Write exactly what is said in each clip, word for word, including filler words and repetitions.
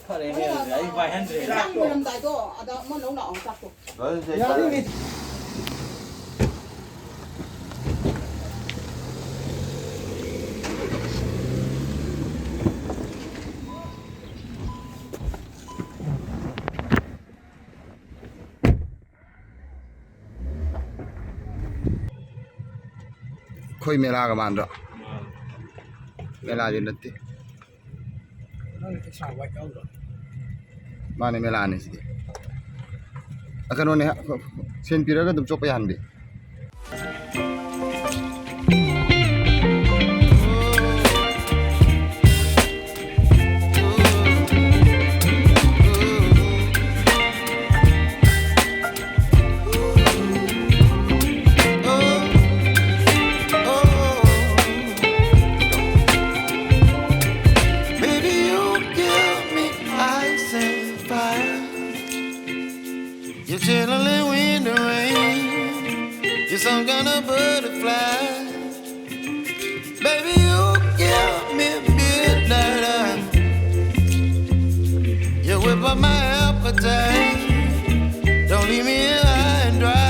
ꯐꯔꯦꯅꯦ, ꯑꯗꯨꯗꯤ ꯑꯩ ꯄꯥꯏꯍꯟꯗ꯭ꯔꯦ꯫ ꯆꯥꯛ ꯂꯣꯏꯔꯝꯗꯥꯏꯗꯣ ꯑꯗ ꯑꯃ ꯂꯧ ꯂꯥꯛꯑꯣ, ꯆꯥꯛꯇꯣ꯫ ꯌꯥꯅꯤꯅꯦ꯫ ꯑꯩꯈꯣꯏ ꯃꯦꯂꯥꯒ ꯃꯥꯟꯗ꯭ꯔꯣ? ꯃꯦꯂꯥꯗꯤ ꯅꯠꯇꯦ꯫ ꯅꯪ ꯄꯩꯁꯥ ꯋꯥꯏꯠ ꯌꯥꯎꯗ꯭ꯔꯣ? ꯃꯥꯅꯦ, ꯃꯦꯂꯥꯅꯦ ꯁꯤꯗꯤ꯫ ꯑ, ꯀꯩꯅꯣꯅꯦ, ꯁꯦꯟ ꯄꯤꯔꯒ ꯑꯗꯨꯝ ꯆꯣꯞꯄ ꯌꯥꯍꯟꯕꯤ꯫ Baby, you give me ice and fire. You're chilling in the rain. You're some kind of butterfly. Baby, you give me midnight oil. You whip up my appetite. Don't leave me here high and dry.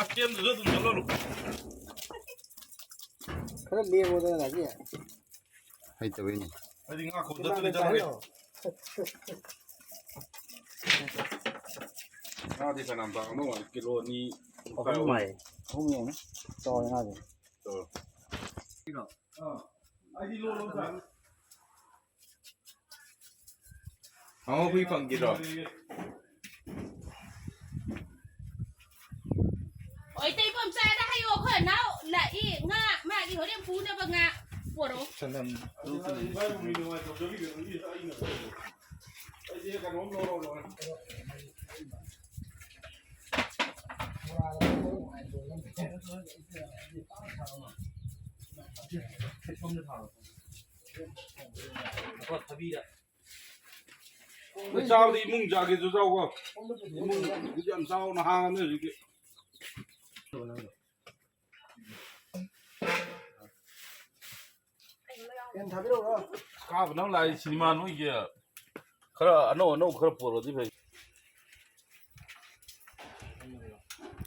ꯑꯀꯦꯝꯗꯨꯁꯨ ꯑꯗꯨꯝ ꯆꯠꯂꯣ꯫ ꯈꯔ ꯂꯦꯝꯃꯣꯗꯅ, ꯗꯥꯗꯤ꯫ ꯍꯩꯇꯕꯩꯅꯦ꯫ ꯑꯩꯗꯤ ꯉꯥ ꯈꯣꯡ ꯆꯠꯇ꯭ꯔꯗꯤ ꯆꯠꯂꯣꯏ꯫ ꯉꯥꯗꯤ ꯐꯅꯌꯥꯝ ꯇꯥꯔꯝꯗꯧ ꯃꯥꯜꯂꯤ, ꯀꯤꯂꯣ ꯑꯅꯤ ꯃꯈꯥꯏ, ꯑꯍꯨꯝ ꯑꯍꯨꯝ꯫ ꯍꯥꯏ꯫ ꯑꯍꯨꯝ ꯌꯧꯅꯤ꯫ ꯆꯥꯎꯔꯦ ꯉꯥꯗꯤ꯫ ꯆꯥꯎꯔꯦ꯫ ꯑꯥ, ꯑꯩꯗꯤ ꯂꯣ ꯂꯧ ꯇꯥꯔꯦ꯫ ꯍꯥꯎ, ꯍꯨꯏ ꯐꯪꯈꯤꯗ꯭ꯔꯣ? ꯍꯣꯏ, ꯇꯩꯐꯝ ꯆꯥꯗ ꯍꯥꯏꯌꯣ, ꯑꯩꯈꯣꯏ ꯅꯥꯎ ꯂꯥꯛꯏ, ꯉꯥ, ꯃꯥꯒꯤ ꯍꯣꯔꯦꯟ ꯄꯨꯅꯕ ꯉꯥ ꯄꯣꯔꯛꯑꯣ꯫ ꯁꯅꯝ꯫ ꯑꯩꯁꯦ ꯀꯩꯅꯣꯝ ꯂꯧꯔꯣ, ꯂꯧꯔꯣ꯫ ꯊꯕꯤꯗ꯫ ꯆꯥꯕꯗꯤ ꯏꯃꯨꯡ ꯆꯥꯒꯦꯁꯨ ꯆꯥꯎꯀꯣ꯫ ꯏꯃꯨꯡ ꯌꯥꯝ ꯆꯥꯎꯅ ꯍꯥꯡꯉꯕꯅꯦ ꯍꯧꯖꯤꯛꯇꯤ꯫ ꯀꯥꯕ ꯅꯪ ꯂꯥꯛꯏ ꯁꯤꯅꯦꯃꯥ ꯅꯣꯏꯒꯤ ꯈꯔ ꯑꯅꯧ ꯑꯅꯧ ꯈꯔ ꯄꯨꯔꯛꯑꯗꯤ ꯐꯩ꯫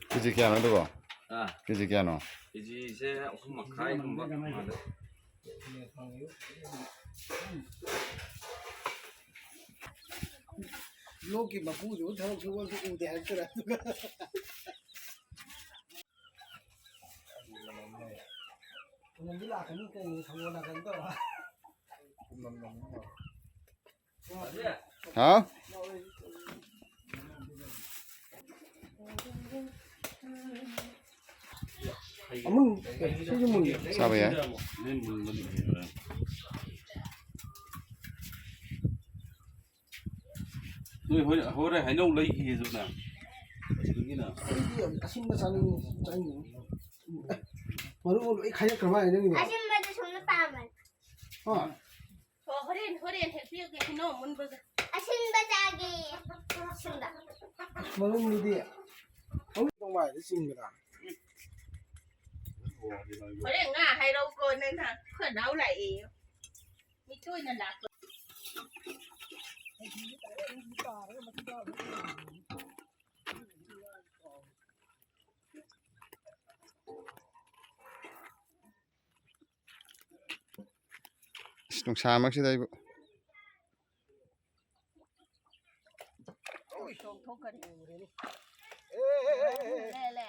ꯀꯦꯖꯤ ꯀꯌꯥꯅꯣ ꯑꯗꯨꯕꯣ? ꯑꯥ꯫ ꯀꯦꯖꯤ ꯀꯌꯥꯅꯣ? ꯀꯦꯖꯤꯁꯦ ꯑꯍꯨꯝ ꯃꯈꯥꯏꯒꯨꯝꯕ ꯃꯥꯜꯂꯦ꯫ ꯂꯣꯛꯀꯤ ꯃꯄꯨꯗꯨꯕꯨ ꯊꯕꯛ ꯁꯨꯕꯁꯨ ꯎꯗꯦ ꯍꯥꯏꯔꯛꯇꯣꯏꯔꯥ? ꯑꯗꯨꯒ ꯂꯥꯛꯀꯅꯤ ꯀꯩꯅꯣ ꯁꯪꯒꯣꯝ ꯂꯥꯛꯀꯅꯤ ꯇꯧꯔ꯫ ꯍꯥꯎ꯫ ꯑꯃꯨꯟ, ꯁꯤꯁꯨ ꯃꯨꯟ꯫ ꯆꯥꯕ ꯌꯥꯏ꯫ ꯅꯣꯏ ꯍꯣꯏ, ꯍꯣꯔꯦꯟ ꯍꯩꯅꯧ ꯂꯩꯈꯤꯒꯦꯁꯨ ꯅꯪ꯫ ꯑꯗꯨꯒꯤꯅ꯫ ꯑꯩꯗꯤ ꯌꯥꯝ ꯑꯁꯤꯟꯕ ꯆꯥꯅꯤꯡꯉꯤ, ꯆꯥꯅꯤꯡꯉꯤ꯫ ꯃꯔꯨ ꯂꯣꯏ ꯈꯥꯏꯗꯠꯈ꯭ꯔ ꯃꯥꯜꯂꯦ ꯅꯪꯒꯤꯗꯣ꯫ ꯑꯁꯤꯟꯕꯗꯨ ꯁꯨꯝꯅ ꯄꯥꯝꯕꯅꯤ꯫ ꯍꯥ? ꯍꯣ, ꯍꯣꯔꯦꯟ, ꯍꯣꯔꯦꯟ ꯍꯦꯛꯄꯤꯔꯒꯦ ꯍꯩꯅꯧ ꯑꯃꯨꯟꯕꯒ꯫ ꯑꯁꯤꯟꯕ ꯆꯥꯒꯦ꯫ ꯑꯁꯤꯟꯕ꯫ ꯃꯔꯨꯝꯗꯨꯗꯤ? ꯅꯨꯡꯉꯥꯏꯗ ꯆꯤꯡꯕꯗ꯫ ꯍꯣꯔꯦꯟ ꯉꯥ ꯍꯥꯏꯔꯛꯎꯀꯣ, ꯅꯪ ꯅꯍꯥꯟ ꯑꯩꯈꯣꯏ ꯅꯥꯎ ꯂꯥꯛꯑꯦꯌꯣ꯫ ꯃꯤꯠꯇ ꯑꯣꯏꯅ ꯂꯥꯛꯄ꯫ ꯑꯁ, ꯅꯨꯡꯁꯥꯃꯛꯁꯤꯗ ꯑꯩꯕꯨ꯫ ꯆꯣꯡꯊꯣꯛꯈ꯭ꯔꯦ꯫ ꯂꯦ, ꯂꯦ꯫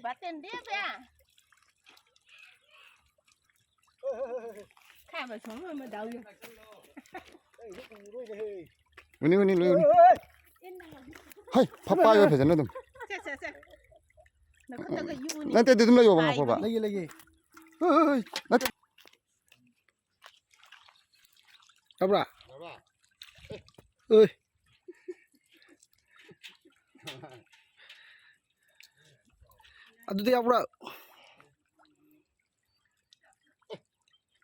ꯕꯥꯇꯦꯟ ꯗꯦꯕꯦ꯫ ꯈꯥꯕ ꯁꯣꯡ ꯑꯃ ꯗꯥꯎ ꯌꯥ꯫ ꯎꯅꯤ, ꯎꯅꯤ, ꯂꯣꯏ ꯎꯅꯤ꯫ ꯍꯩ, ꯐꯄꯥꯏ ꯐꯖꯅ ꯑꯗꯨꯝ꯫ ꯁꯦ, ꯁꯦ, ꯁꯦ꯫ ꯅꯈꯨꯠꯇꯒ ꯌꯨꯅꯤ꯫ ꯅꯠꯇꯦ, ꯑꯗꯨ ꯑꯗꯨꯝ ꯂꯩꯌꯣꯕ, ꯉꯥꯏꯈꯣꯕ꯫ ꯄꯥꯏꯕꯅꯤ꯫ ꯂꯩꯌꯦ, ꯂꯩꯌꯦ꯫ ꯍꯣꯏ, ꯍꯣꯏ, ꯍꯣꯏ꯫ ꯅꯠꯇꯦ꯫ ꯌꯥꯕ꯭ꯔꯥ? ꯌꯥꯕ꯭ꯔꯥ? ꯑꯣꯏ꯫ ꯑꯗꯨꯗꯤ ꯌꯥꯎꯕ꯭ꯔꯥ?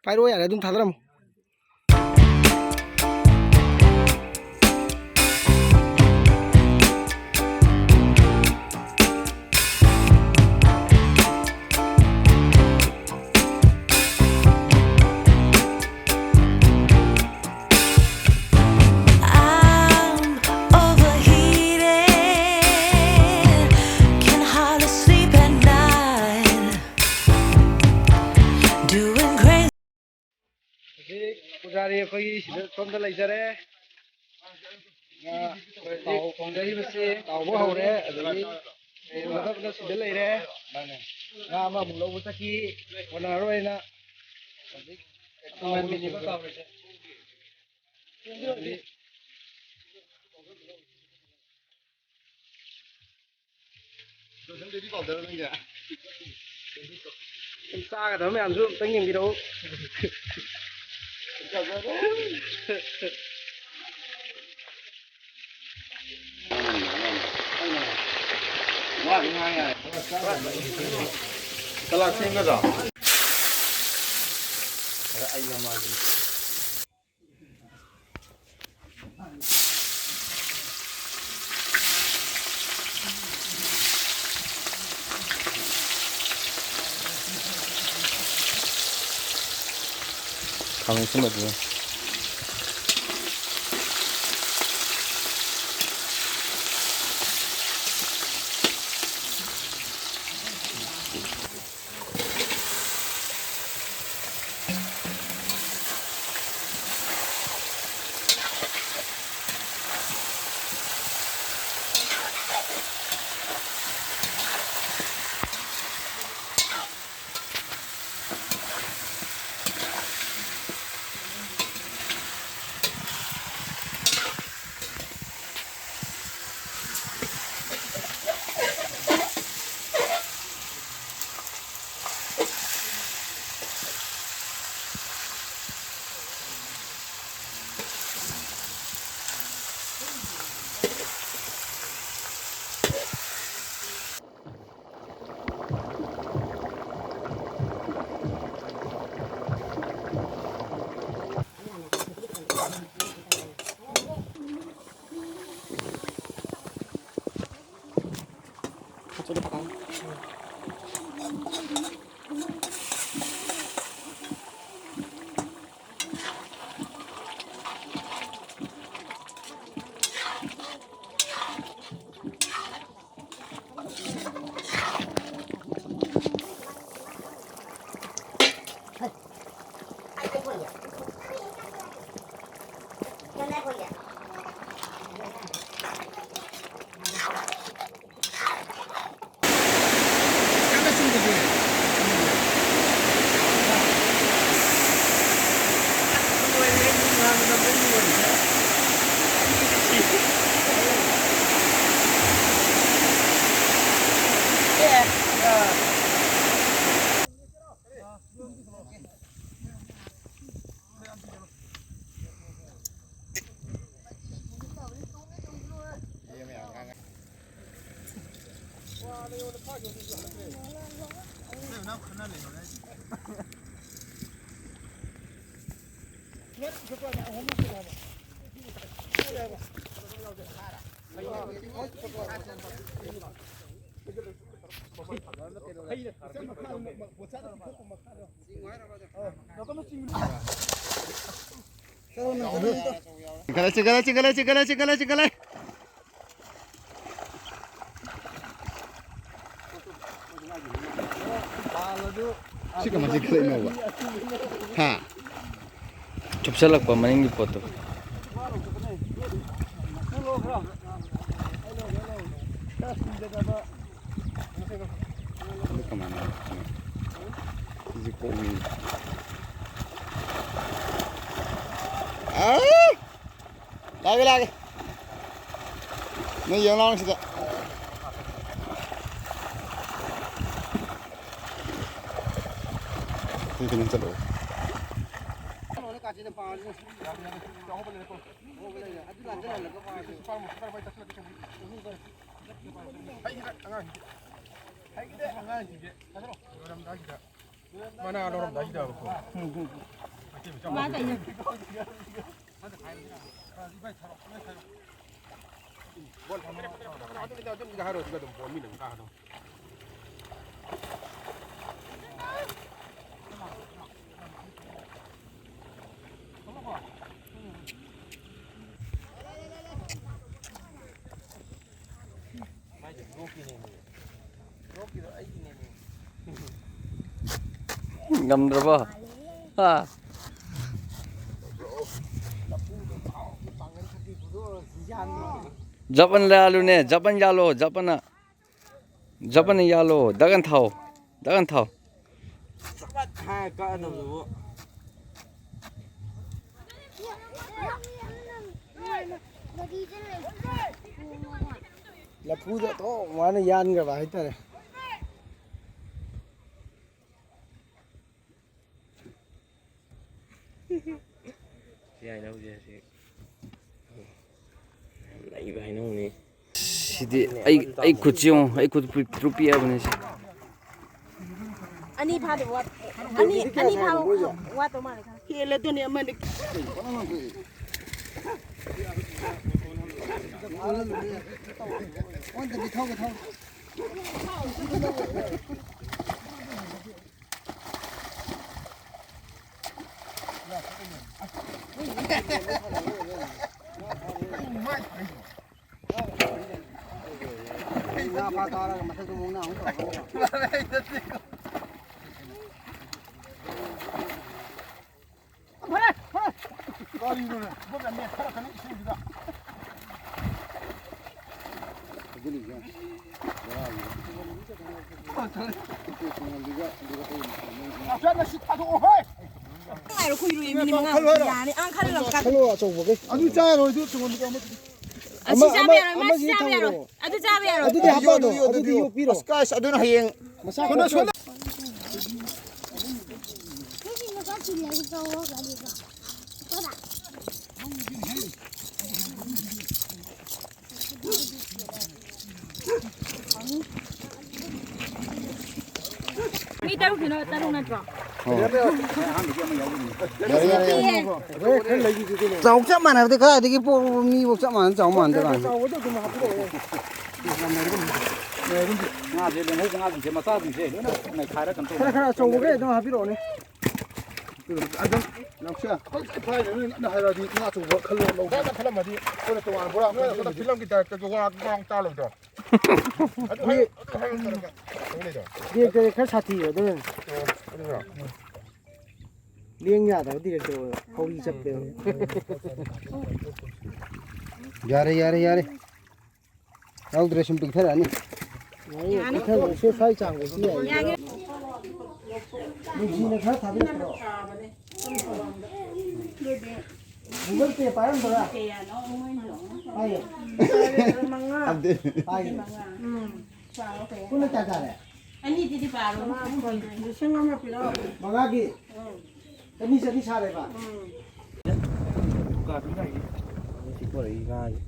ꯄꯥꯏꯔꯛꯑꯣ ꯌꯥꯔꯦ, ꯑꯗꯨꯝ ꯊꯥꯗꯔꯝꯃꯣ꯫ ꯌꯥꯔꯦ, ꯑꯩꯈꯣꯏꯒꯤ ꯁꯤꯗ ꯁꯣꯝꯗ ꯂꯩꯖꯔꯦ꯫ ꯉꯥ ꯇꯥꯎ-, ꯊꯣꯡꯖꯔꯤꯕꯁꯤ ꯇꯥꯎꯕ ꯍꯧꯔꯦ, ꯑꯗꯒꯤ ꯀꯩꯅꯣ ꯅꯠꯇꯕꯗ ꯁꯤꯗ ꯂꯩꯔꯦ꯫ ꯉꯥ ꯑꯃꯃꯨꯛ ꯂꯧꯕ ꯆꯠꯈꯤ, ꯀꯣꯟꯅꯔꯔꯣꯏꯅ꯫ ꯍꯧꯖꯤꯛ ꯇꯥꯎꯕꯅꯦꯕ ꯇꯥꯎꯔꯤꯁꯦ꯫ ꯂꯣꯁꯟ ꯕꯦꯕꯤ ꯄꯥꯎꯗꯔ ꯅꯪꯒꯤ? ꯆꯥꯒꯗꯕ ꯃꯌꯥꯝꯁꯨ ꯑꯝꯇꯪ ꯌꯦꯡꯕꯤꯔꯛꯎ꯫ ꯋꯥꯗꯤ ꯉꯥꯡ ꯌꯥꯔꯦ꯫ ꯆꯂꯥꯛ ꯁꯦꯝꯒꯗ꯭ꯔꯣ? ꯑꯩ ꯅꯝꯃꯛꯑꯒꯦ꯫ ꯈꯥꯃꯦꯟ ꯑꯁꯤꯟꯕꯗꯨꯅ꯫ ꯆꯤꯡꯈꯠꯂꯦ, ꯆꯤꯡꯈꯠꯂꯦ, ꯆꯤꯡꯈꯠꯂꯦ, ꯆꯤꯡꯈꯠꯂꯦ, ꯆꯤꯡꯈꯠꯂꯦ, ꯆꯤꯡꯈꯠꯂꯦ꯫ ꯁꯤ ꯀꯃꯥꯏꯅ ꯆꯤꯡꯈꯠꯂꯛꯏꯅꯣꯕ? ꯍꯥ? ꯆꯨꯞꯁꯜꯂꯛꯄ ꯃꯅꯤꯡꯒꯤ ꯄꯣꯠꯇꯣ꯫ ꯑꯗꯨ ꯀꯃꯥꯏꯅ? ꯁꯤꯁꯦ ꯀꯣꯛꯅꯤ꯫ ꯑꯥ! ꯂꯥꯛꯑꯒꯦ, ꯂꯥꯛꯑꯒꯦ꯫ ꯅꯣꯏ ꯌꯦꯡ ꯂꯥꯎ ꯁꯤꯗ꯫ ꯁꯤ ꯀꯩꯅꯣ ꯆꯠꯂꯣ꯫ ꯃꯅꯥ ꯂꯧꯔꯝꯗꯥꯏꯁꯤꯗꯕꯀꯣ꯫ ꯃꯥ ꯀꯩꯅꯣ? ꯉꯝꯗ꯭ꯔꯕꯣ? ꯍꯥ? Japan ꯌꯥꯜꯂꯨꯅꯦ, Japan ꯌꯥꯜꯂꯣ, ꯖꯄꯥꯟꯅ꯫ ꯖꯄꯥꯟꯅ ꯌꯥꯜꯂꯣ, ꯗꯒꯟ ꯊꯥꯎ, ꯗꯒꯟ ꯊꯥꯎ꯫ ꯆꯄꯠ ꯍꯥꯏꯔ ꯀꯛꯑꯗꯕꯗꯨꯕꯨ꯫ ꯂꯐꯨꯗꯣ ꯑꯗꯨꯝ ꯃꯥꯅ ꯌꯥꯟꯈ꯭ꯔꯕ ꯍꯥꯏꯇꯥꯔꯦ꯫ ꯁꯤ ꯍꯩꯅꯧꯁꯦ ꯁꯤ ꯌꯥꯝ ꯅꯩꯕ ꯍꯩꯅꯧꯅꯤ꯫ ꯁꯤꯗꯤ ꯑꯩ, ꯑꯩ ꯈꯨꯠꯁꯤ ꯌꯦꯡꯉꯣ, ꯑꯩ ꯈꯨꯠ ꯄꯤꯛꯇ꯭ꯔꯨ ꯄꯤꯛꯑꯕꯅꯦ ꯁꯤ꯫ ꯑꯅꯤ ꯐꯥꯗꯕ ꯋꯥꯠ-, ꯑꯅꯤ, ꯑꯅꯤ ꯐꯥꯕ ꯋꯥꯠꯇꯧ ꯃꯥꯜꯂꯦ ꯈꯔ꯫ ꯍꯦꯜꯂꯦ ꯑꯗꯨꯅꯦ ꯑꯃꯅꯤ꯫ ꯑꯣꯟꯗꯕꯤ ꯊꯧꯒꯦ ꯊꯧꯒꯦ꯫ ꯉꯥ ꯐꯥ ꯀꯥꯔꯒ ꯃꯊꯛꯇ ꯑꯃꯨꯛ ꯅꯥ ꯑꯃꯨꯛ ꯇꯧꯔꯛꯀꯅꯤ꯫ ꯀꯔꯤꯅꯣꯅꯦ? ꯏꯕꯣꯛꯅ ꯅꯦꯠꯊꯔꯛꯀꯅꯤ ꯏꯁꯤꯡꯁꯤꯗ꯫ ꯅꯥꯎꯆꯥ, ꯅꯪ ꯁꯤ ꯊꯥꯗꯣꯛꯑꯣ, ꯍꯣꯏ! ꯉꯥꯏꯔꯣ, ꯀꯨꯏꯔꯣꯏ, ꯃꯤꯅꯤꯠ ꯃꯉꯥ ꯈꯜꯂꯣ ꯍꯥꯏꯔꯣ꯫ ꯌꯥꯅꯤ꯫ ꯑꯪ, ꯈꯜꯂꯣ, ꯈꯜꯂꯣ꯫ ꯈꯜꯂꯣ, ꯑꯆꯧꯕꯒꯤ꯫ ꯑꯗꯨ ꯆꯥꯔꯣꯏ, ꯑꯗꯨ ꯇꯣꯉꯥꯟꯕ ꯑꯃ꯫ ꯑꯁꯤ ꯑꯃ, ꯆꯥꯕ ꯑꯃ, ꯌꯥꯔꯣꯏ, ꯃꯥ ꯁꯤ ꯑꯃꯁꯤ ꯆꯥꯕ ꯌꯥꯔꯣꯏ꯫ ꯊꯝꯃꯨꯔꯣ꯫ ꯑꯗꯨ ꯆꯥꯕ ꯌꯥꯔꯣꯏ꯫ ꯑꯗꯨꯗꯤ ꯍꯥꯞꯄꯛꯑꯅꯨ, ꯑꯗꯨꯗꯤ ꯌꯣꯛꯄꯤꯔꯣ꯫ ꯑꯁ, ꯀꯥꯏꯁ, ꯑꯗꯨꯅ ꯍꯌꯦꯡ ꯁꯣꯝꯗ, ꯁꯣꯝꯗ꯫ ꯃꯤ ꯇꯔꯨꯛꯀꯤꯅꯣ, ꯇꯔꯨꯛ ꯅꯠꯇ꯭ꯔꯣ? ꯌꯥꯔꯦ, ꯌꯥꯔꯦ, ꯌꯥꯔꯦ꯫ ꯆꯥꯎ ꯆꯞ ꯃꯥꯟꯅꯕꯗꯤ ꯀꯗꯥꯏꯗꯒꯤ ꯄꯣꯛꯄ ꯃꯤꯕꯨ ꯆꯞ ꯃꯥꯟꯅꯅ ꯆꯥꯎ ꯃꯥꯟꯅꯗꯦ ꯀꯥꯏꯅ꯫ ꯆꯥꯎꯕꯗꯣ ꯑꯗꯨꯝ ꯍꯥꯞꯄꯤꯔꯛꯑꯣ꯫ ꯉꯥꯁꯦ, ꯂꯦꯝꯍꯧꯕ ꯉꯥꯁꯤꯡꯁꯦ, ꯃꯆꯥꯁꯤꯡꯁꯦ ꯂꯣꯏꯅ ꯅꯩꯈꯥꯏꯔ ꯀꯩꯅꯣ ꯇꯧꯕ꯫ ꯈꯔ, ꯈꯔ ꯑꯆꯧꯕꯈꯩ ꯑꯗꯨꯝ ꯍꯥꯞꯄꯤꯔꯛꯑꯣꯅꯦ꯫ ꯑꯗꯨꯝ ꯅꯥꯎꯆꯥ, ꯍꯣꯏ, ꯐꯥꯏꯅ ꯅꯣꯏ ꯅꯛꯅ ꯍꯥꯏꯔꯛꯑꯗꯤ ꯉꯥ ꯑꯆꯧꯕ ꯈꯜꯂꯣ, ꯂꯧꯒꯦ꯫ ꯅꯪꯅ ꯈꯜꯂꯝꯃꯗꯤ ꯑꯩꯈꯣꯏꯅ ꯇꯣꯉꯥꯟꯅ ꯕꯣꯔꯥ ꯑꯃ ꯁꯣꯝꯗ ꯈꯜꯂꯝꯃꯗꯤ꯫ ꯐꯤꯂꯝꯒꯤ ꯇꯥꯏꯞꯇ ꯋꯥ ꯉꯥꯡ ꯇꯥ ꯂꯣꯏꯗ꯭ꯔꯣ? ꯑꯗꯨ ꯍꯥꯏ-, ꯑꯗꯨ ꯍꯥꯏꯕ ꯅꯠꯇ꯭ꯔꯒ ꯇꯧ ꯂꯩꯗꯣ꯫ ꯕꯦꯒꯇꯗꯤ ꯈꯔ ꯁꯥꯊꯤꯕ ꯑꯗꯨꯅꯅꯦ꯫ ꯑꯣ, ꯑꯗꯨꯔꯣ? ꯂꯦꯡ ꯌꯥꯗꯕ ꯗꯤꯔꯦꯛꯇꯔ ꯑꯣꯏꯕ, ꯈꯧꯔꯤ ꯆꯞꯄꯦꯕ꯫ ꯌꯥꯔꯦ, ꯌꯥꯔꯦ, ꯌꯥꯔꯦ꯫ ꯌꯥꯎꯗ꯭ꯔꯦ, ꯁꯨꯝ ꯄꯤꯛꯊꯔꯛꯑꯅꯤ꯫ ꯌꯥꯏꯌꯦ, ꯌꯥꯅꯤ꯫ ꯄꯤꯛꯊꯔꯛꯑꯁꯨ ꯁ꯭ꯋꯥꯏ ꯆꯥꯡꯗꯗꯤ ꯌꯥꯏꯌꯦ꯫ ꯌꯥꯒꯦ꯫ ꯅꯨꯡꯁꯤꯅ ꯈꯔ ꯊꯥꯗꯔꯛꯇ꯭ꯔꯣ? Google Pay ꯄꯥꯏꯔꯝꯕ꯭ꯔꯥ? ꯀꯌꯥꯅꯣ ꯃꯣꯏꯅ ꯂꯧꯅ ꯄꯥꯏꯌꯦ꯫ ꯃꯉꯥ꯫ ꯑꯗꯨ ꯄꯥꯏꯌꯦ꯫ ꯃꯉꯥ꯫ ꯎꯝ꯫ ꯄꯥꯔꯣ ꯀꯌꯥ? ꯄꯨꯟꯅ ꯀꯌꯥ ꯇꯥꯔꯦ? ꯑꯅꯤꯗꯨꯗꯤ ꯄꯥꯔꯣ꯫ ꯃꯉꯥ ꯀꯨꯟ꯫ ꯂꯤꯁꯤꯡ ꯑꯃ ꯄꯤꯔꯛꯑꯣ꯫ ꯃꯉꯥꯒꯤ ꯎꯝ꯫ ꯆꯅꯤ ꯆꯅꯤ ꯁꯥꯔꯦꯕ꯫ ꯎꯝ꯫ ꯁꯤ ꯄꯣꯔꯛꯏ ꯉꯥꯁꯦ꯫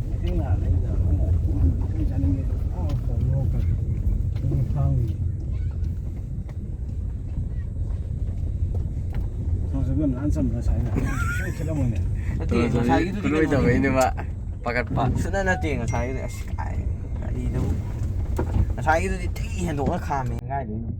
ꯃꯩꯇꯩ ꯉꯥ ꯂꯩꯗꯅ ꯑꯩꯅ ꯆꯥꯅꯤꯡꯉꯦ꯫ ꯑꯥ, ꯈꯣꯡ ꯌꯣꯛꯈ꯭ꯔꯦ꯫ ꯐꯥꯝꯒꯤ꯫ ꯊꯣꯡꯁꯨ ꯌꯥꯝ ꯅꯥꯟ ꯆꯝꯅ ꯁꯥꯏꯅ꯫ ꯁꯣꯏ ꯈꯦꯠꯂꯝꯃꯣꯏꯅꯦ꯫ ꯅꯠꯇꯦ, ꯉꯁꯥꯏꯒꯤꯗꯨꯗꯤ ꯈꯨꯂꯣꯏ ꯀꯩꯅꯣꯅꯦ꯫ ꯇꯧꯕꯩꯅꯦꯕ ꯄꯥꯈꯠꯄ꯫ ꯁꯨꯅ ꯅꯠꯇꯦ ꯉꯁꯥꯏꯒꯤꯗꯤ꯫ ꯑꯁ, ꯀꯥꯏ, ꯀꯔꯤꯅꯣ? ꯉꯁꯥꯏꯒꯤꯗꯨꯗꯤ ꯊꯤ ꯍꯦꯟꯗꯣꯛꯅ ꯈꯥꯝꯃꯦ, ꯀꯥꯏꯗꯩꯅꯣ?